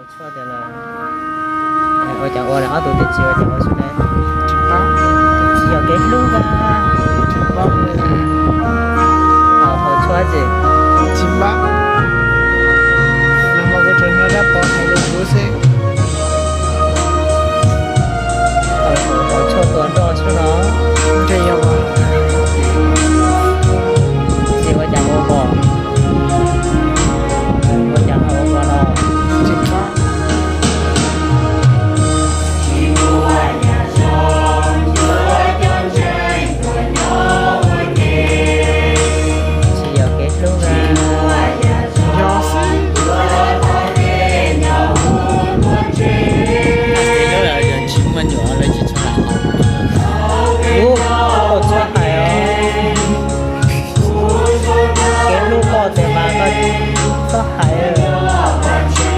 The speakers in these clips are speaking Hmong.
Tshuaj tias lawm, ua cas ua lawm ob tug twb tsis ua cas ua xwb ne? Tsis yog kev hlub a. Haus tshuaj ces tsis npab. Nag hmo kuv tseem nrog dab pov hais lus xwb. Haus tshuaj tua nroj xwb no. Ntshe yog. Tsis ua cas ua pom. Ua cas ho ua pom no. Tsis npab. Tsis yog kev hlub a. Yog xwb. Yog tsis muaj nyuam lawv tsis tshua lam haus. Ub, koj txhob hais os. Kev hlub koj tes mas koj txhob hais.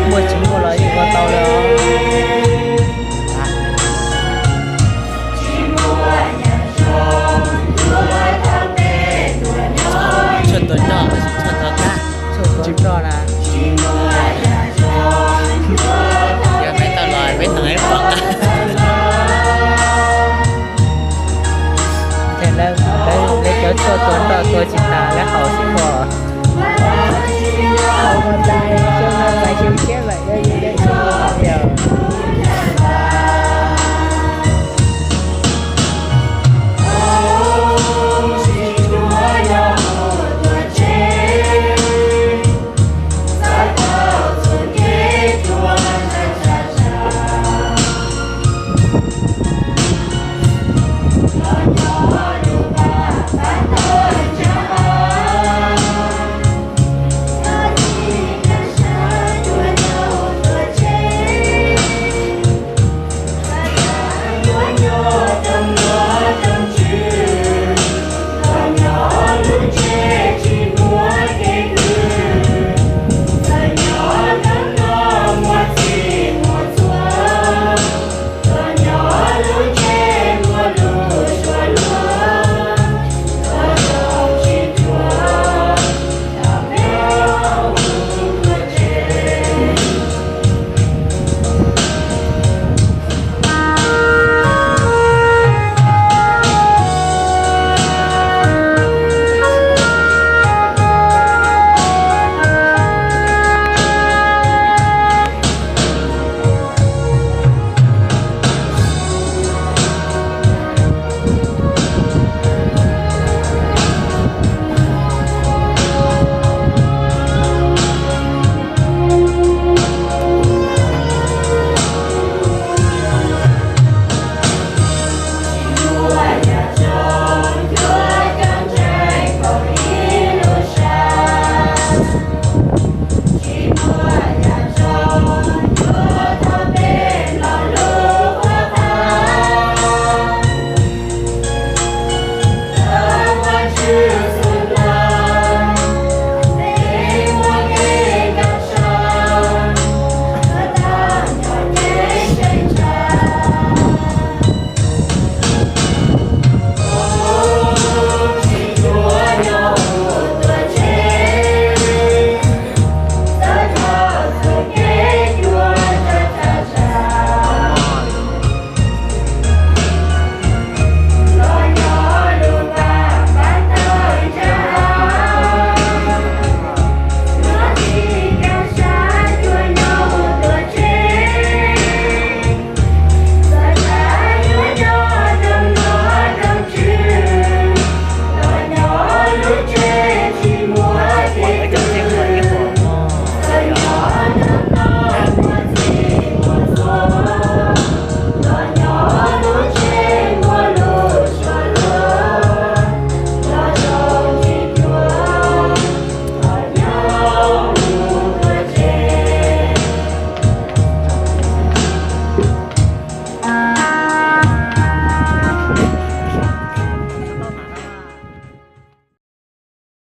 Muaj tsis muaj los yeej ua tau li os. Tshuaj tua nroj, tshuaj tua kab, tshuaj tua nroj na. Yog peb tau los peb noog ib pom qab. Ces lawv, lawv cov tshuaj tua nroj tua tsis tas lawv haus xwb os.